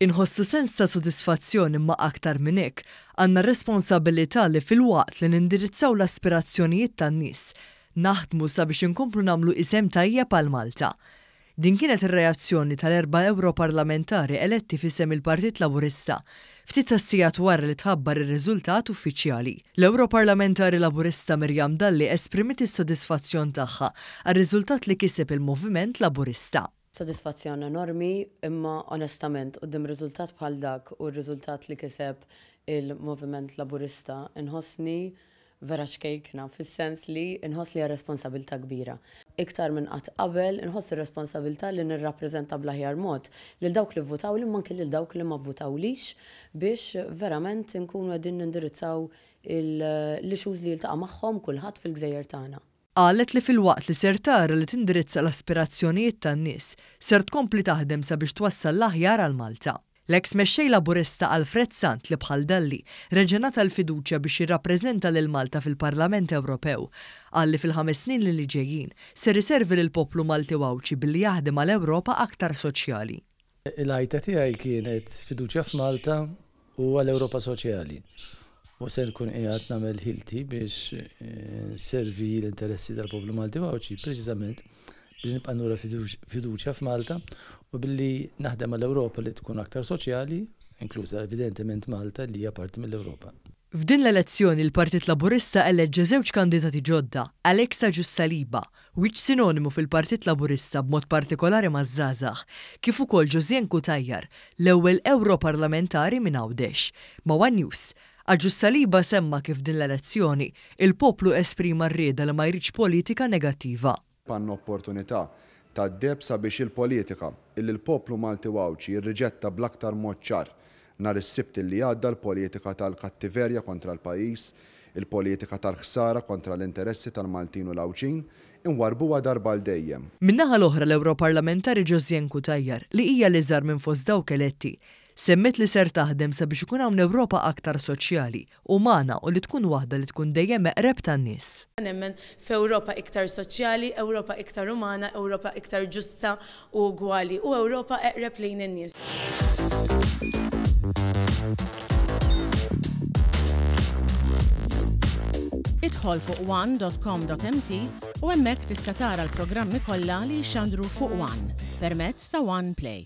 Inħossu sens ta' sodisfazzjon imma aktar minn hekk, għandna r-responsabilità li filwaqt li nindirizzaw l-aspirazzjonijiet tan-nies, naħdmu sabiex inkomplu nagħmlu isem tajjeb għal Malta. Din kienet ir-reazzjoni tal-erba' Ewroparlamentari eletti f'isem il-Partit Laburista, ftit tas-sigħat wara li tħabbar ir-riżultat uffiċjali. L-Ewroparlamentari Laburista Miriam Dalli esprimiet is-sodisfazzjon tagħha għar-riżultat li kiseb il-Moviment Laburista. Sodisfazzjon enormi imma onestament quddiem riżultat bħal dak u r-riżultat li kiseb il-Moviment Laburista nħossni vera ċkejkna fis-sens li nħoss li hija responsabilità kbira. Iktar minn qatt qabel inħoss ir-responsabilità li nirrappreżenta bl-aħjar mod lil dawk li vvutawli imma anki lil dawk li ma vvutawlix biex verament inkunu qegħdin nindirizzaw l-issues li jiltaqa' magħhom kulħadd fil-gżejjer tagħna. Qalet li filwaqt li ser tara li tindirizza l-aspirazzjonijiet tan-nies, ser tkompli taħdem sabiex twassal l-aħjar għal Malta. L-eks Mexxej Laburista Alfred Sant li bħal Dalli reġa' ngħata l-fiduċja biex jirrappreżenta lil Malta fil-Parlament Ewropew, qal li fil-ħames snin li ġejjin ser iservi lill-poplu Malti u Għawdxi billi jaħdem għal Ewropa aktar soċjali. Il-għajta tiegħi kienet fiduċja f'Malta u għal Ewropa soċjali u se nkun qiegħed nagħmel ħilti biex nservi l-interessi tal-poplu Malti u Għawdxi preċiżament billi nibqa' nura fiduċja f'Malta u billi naħdem għal Ewropa li tkun aktar soċjali, inkluża evidentement Malta li hija parti mill-Ewropa. F'din l-elezzjoni l-Partit Laburista eleġġa żewġ kandidati ġodda, Alex Agius Saliba, wiċċ sinonimu fil-Partit Laburista b'mod partikolari maż-żgħażagħ, kif ukoll Josianne Cutajar, l-ewwel Ewroparlamentari minn Għawdex. Ma' one News, Agius Saliba semma kif din l-elezzjoni, il-poplu esprima r-rieda li ma jridx politika negattiva. Għandna opportunità tad-deheb sabiex il-politika illi l-poplu Malti u Għawdxi rriġetta bl-aktar mod ċar nhar is-Sibt illi għadda l-politika tal-kattiverja kontra l-pajjiż, il-politika tal-ħsara kontra l-interessi tal-Maltin u l-Għawdxin, inwarrbuha darba għal dejjem. Min-naħa l-oħra l-Ewroparlamentari Josianne Cutajar, li hija l-iżgħar minn fost dawk eletti, semmiet li ser taħdem sabiex ikun hawn Ewropa aktar soċjali, umana u li tkun waħda li tkun dejjem eqreb tan-nies. Nemmen f'Ewropa iktar soċjali, Ewropa iktar umana, Ewropa iktar ġusta u ugwali u Ewropa eqreb lejn in-nies. Idħol fuq one dot com dot mt u hemmhekk tista' tara l-programmi kollha li jixxandru fuq one permezz ta' One Play.